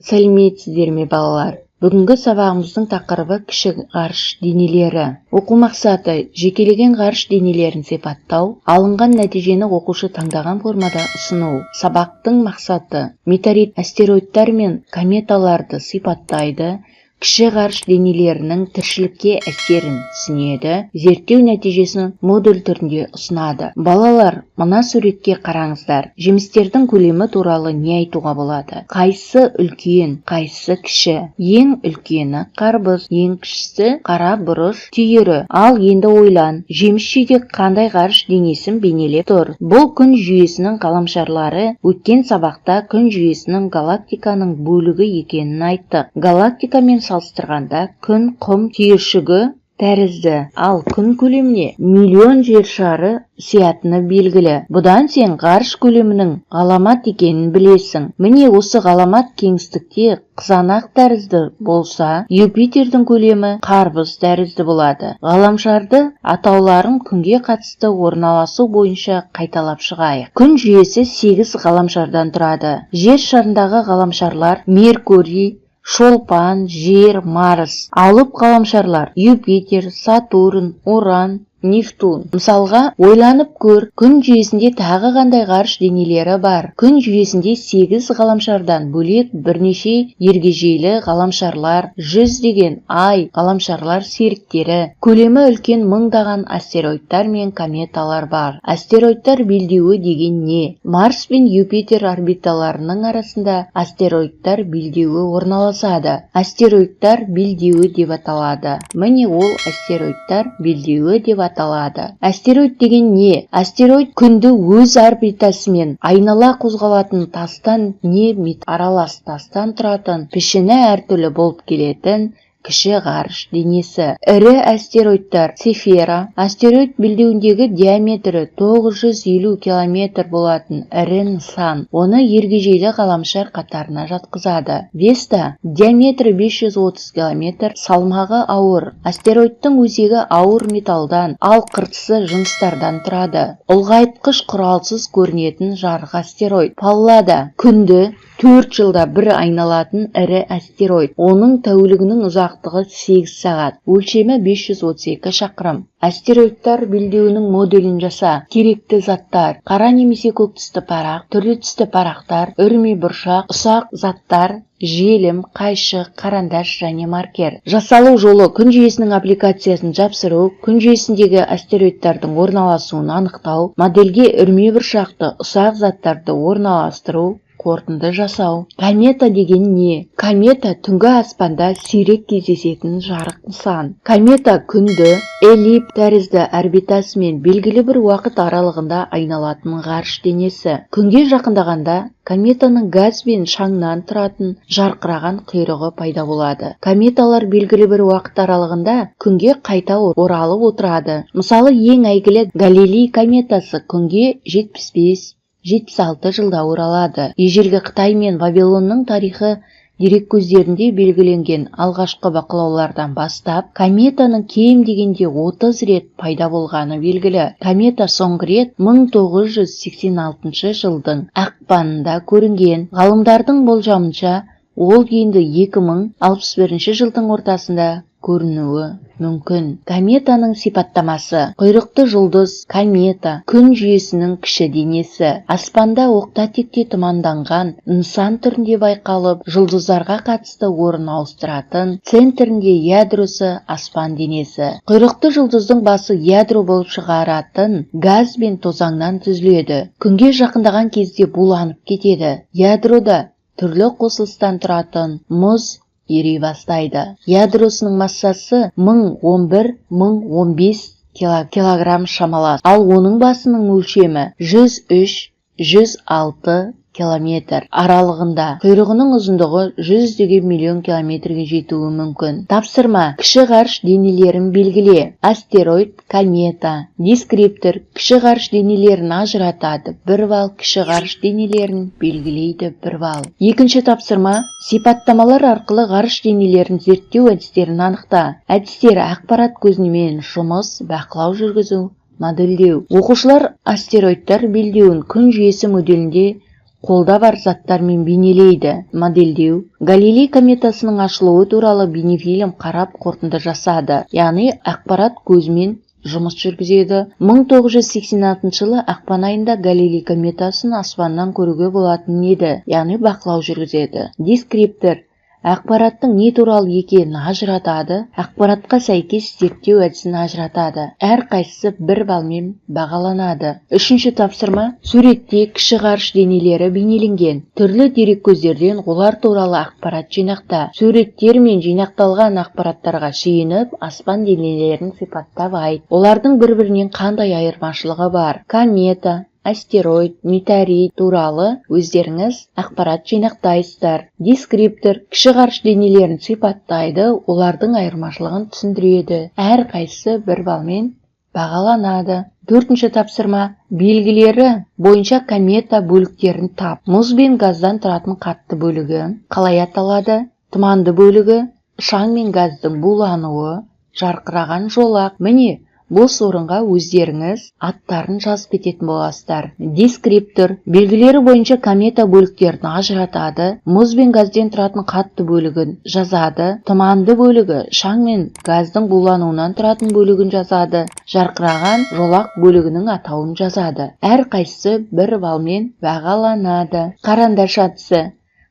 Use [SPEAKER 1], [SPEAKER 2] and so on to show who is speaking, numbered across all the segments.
[SPEAKER 1] Сәлеметсіздер ме, балалар! Бүгінгі сабағымыздың тақырыбы: кіші ғарыш денелері. Оқу мақсаты: жекелеген ғарыш денелерін сипаттау, алынған нәтижені оқушы таңдаған формада ұсыну. Сабақтың мақсаты: метеорит, астероидтар мен кометаларды сипаттайды, кіші ғарыш денелерінің тіршілікке әсерін түсінеді, зерттеу нәтижесін модуль түрінде ұсынады. Балалар, мына суретке қараңыздар. Жемістердің көлемі туралы не айтуға болады? Қайсысы үлкен, қайсысы кіші? Ең үлкені қарбыз, ең кішісі қара бұрыш түйірі. Ал енді ойлан, жеміс жидек қандай ғарыш денесін бейнелеп тұр? Бұл Күн жүйесінің ғаламшарлары. Өткен сабақта Күн жүйесінің галактиканың бөлігі екенін айттық. Галактикамен салыстырғанда Күн құм түйіршігі тәрізді, ал Күн көлеміне миллион жер шары сиятыны белгілі. Бұдан сен ғарыш көлемінің ғаламат екенін білесің. Міне, осы ғаламат кеңістікте қызанақ тәрізді болса, Юпитердің көлемі қарбыз тәрізді болады. Ғаламшарды атауларын Күнге қатысты орналасу бойынша қайталап шығайық. Күн жүйесі сегіз ғаламшардан тұрады. Жер шарындағы ғаламшарлар: Меркурий, Шолпан, Жер, Марс. Алып ғаламшарлар: Юпитер, Сатурн, Уран, Нептун. Мысалға, ойланып көр, Күн жүйесінде тағы қандай ғарыш денелері бар? Күн жүйесінде сегіз ғаламшардан бөлек бірнеше ергежейлі ғаламшарлар, жүздеген ай, ғаламшарлар серіктері, көлемі үлкен мыңдаған астероидтар мен кометалар бар. Астероидтар белдеуі деген не? Марс пен Юпитер орбиталарының арасында астероидтар белдеуі орналасады. Астероидтар белдеуі деп аталады. Міне, ол астероидтар белдеуі деп аталады. Астероид деген не? Астероид – Күнді өз орбитасымен айнала қозғалатын, тастан не аралас тастан тұратын, пішіні әртүрлі болып келетін кіші ғарыш денесі. Ірі астероидтар: Цефера – астероид белдеуіндегі диаметрі 950 километр болатын ірі нысан. Оны ергежейлі ғаламшар қатарына жатқызады. Веста – диаметрі 530 километр, салмағы ауыр. Астероидтың өзегі ауыр металдан, ал қыртысы жыныстардан тұрады. Ұлғайтқыш құралсыз көрінетін жарық астероид. Паллада – Күнді 4 жылда бір айналатын ірі астероид. Оның тәулігінің ұзақтығы 8 сағат, өлшемі 532 шақырым. Астероидтар белдеуінің моделін жаса. Керекті заттар: қара немесе көк түсті парақ, түрлі түсті парақтар, үрме бұршақ, ұсақ заттар, желім, қайшы, қарандаш және маркер. Жасалу жолы: Күн жүйесінің аппликациясын жапсыру, Күн жүйесіндегі астероидтардың орналасуын анықтау, модельге үрме бұршақты, ұсақ заттарды орналастыру, қорытынды жасау. Комета деген не? Комета – түнгі аспанда сирек кездесетін жарық нысан. Комета – Күнді эллипс тәрізді орбитасымен белгілі бір уақыт аралығында айналатын ғарыш денесі. Күнге жақындағанда кометаның газ бен шаңнан тұратын жарқыраған құйрығы пайда болады. Кометалар белгілі бір уақыт аралығында Күнге қайта оралып отырады. Мысалы, ең әйгілі Галилей кометасы Күнге 75-76 жылда оралады. Ежелгі Қытай мен Вавилонның тарихы дереккөздерінде белгіленген алғашқы бақылаулардан бастап кометаның кем дегенде 30 рет пайда болғаны белгілі. Комета соңғы рет 1986 жылдың ақпанында көрінген. Ғалымдардың болжамынша, ол енді 2061 жылдың ортасында көрінуі мүмкін. Кометаның сипаттамасы: құйрықты жұлдыз. Комета – Күн жүйесінің кіші денесі. Аспанда оқта-текте тұманданған нысан түрінде байқалып, жұлдыздарға қатысты орын ауыстыратын, центрінде ядросы аспан денесі. Құйрықты жұлдыздың басы ядро болып шығаратын газ бен тозаңнан түзіледі. Күнге жақындаған кезде буланып кетеді. Ядрода түрлі қосылыстан тұратын мұз ери бастайды. Ядросының массасы 1011-1015 килограмм шамалас, ал оның басының өлшемі 103-106 километр аралығында. Құйрығының ұзындығы жүздеген миллион километрге жетуі мүмкін. Тапсырма: кіші ғарыш денелерін белгіле: астероид, комета. Дескриптор: кіші ғарыш денелерін ажыратады, 1 балл, кіші ғарыш денелерін белгілейді, 1 балл. Екінші тапсырма: сипаттамалар арқылы ғарыш денелерін зерттеу әдістерін анықта. Әдістері: ақпарат көзімен жұмыс, бақылау жүргізу, модельдеу. Оқушылар астероидтар белдеуін Күн жүйесі моделінде Қолда бар заттармен бейнелейді, модельдеу. Галилей кометасының ашылуы туралы бейнефильм қарап, қорытынды жасады, яғни ақпарат көзімен жұмыс жүргізеді. 1986 жылы ақпан айында Галилей кометасын аспаннан көруге болатын еді, яғни бақылау жүргізеді. Дескриптор ақпараттың не туралы екенін ажыратады, ақпаратқа сәйкес зерттеу әдісін ажыратады. Әрқайсысы 1 балмен бағаланады. Үшінші тапсырма. Суретте кіші ғарыш денелері бейнеленген. Түрлі дереккөздерден олар туралы ақпарат жинақта. Суреттер мен жинақталған ақпараттарға сүйеніп, аспан денелерін сипаттап айт. Олардың бір-бірінен қандай айырмашылығы бар? Комета, астероид, метеорит туралы өздеріңіз ақпарат жинақтайсыздар. Дескриптор кіші ғарыш денелерін сипаттайды, олардың айырмашылығын түсіндіреді. Әрқайсысы 1 балмен бағаланады. Төртінші тапсырма. Белгілері бойынша комета бөліктерін тап. Мұз бен газдан тұратын қатты бөлігі қалай аталады? Тұманды бөлігі, шаң мен газдың булануы, жарқыраған жолақ. Міне, бос орынға өздеріңіз аттарын жазып кететін боласыздар. Дескриптор белгілері бойынша комета бөліктерін ажыратады, мұз бен газден тұратын қатты бөлігін жазады, тұманды бөлігі, шаң мен газдың булануынан тұратын бөлігін жазады, жарқыраған жолақ бөлігінің атауын жазады. Әрқайсысы 1 балмен бағаланады. Қарандашы әдісі.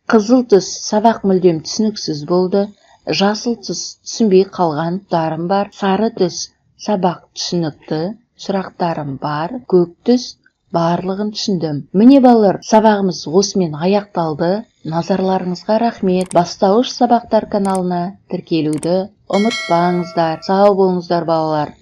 [SPEAKER 1] Қызыл түс — сабақ мүлдем түсініксіз болды, жасыл түс — түсінбей қалғандарым бар, сары түс — сабақ түсінікті, сұрақтарым бар, көк түс — барлығын түсіндім. Міне, балалар, сабағымыз осымен аяқталды. Назарларыңызға рахмет. Бастауыш сабақтар каналына тіркелуді ұмытпаңыздар. Сау болыңыздар, балалар.